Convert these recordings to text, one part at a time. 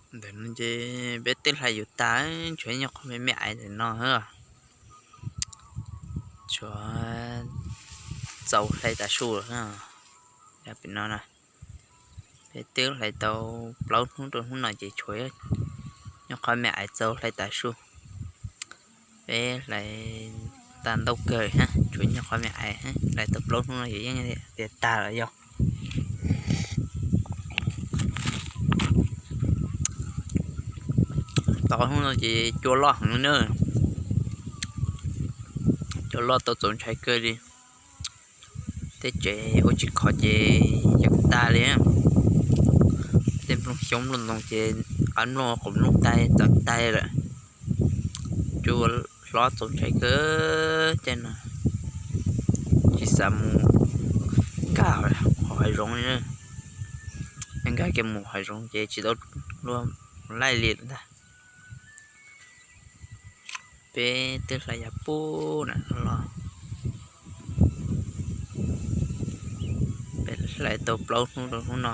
Ntawm no ces peb twb hlais yuav tag, tshuav nyuag qhov me me aiv ntawm no, tshuav txaus hlais tas su lawm. Pem no na, peb twb hlais tau plaub hnub rau hnub no ces tshuav nyuag qhov me aiv txaus hlais tas su. Peb hlais tag ntau kawg, tshuav nyuag qhov me aiv, hlais tau plaub hnub no ces yeej tias tag lawm yog. Tau hnub no ces cua loj heev na, cua loj tau txaus ntshai kawg li. Tej tsev ua tsis khov ces yeej tag li. Tej nplooj xyoob nplooj ntoo ces qab nplooj qhov nplooj tag txawm tag lawm. Cua hlob txaus ntshai kawg, caij no tsis xav mus nkag hav zoov li. Yog nkag kiag mus hav zoov ces tsis tau luag laij li lawm ntag. Peb twb hlais yav puag nram no los, peb hlais tau plaub hnub rau hnub no,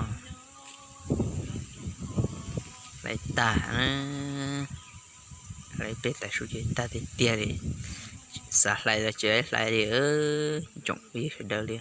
hlais tag, hlais peb tas su ces tag tiag tiag li. Xav hlais los tsis hlais li, tsoom phooj ywg sawv daws li.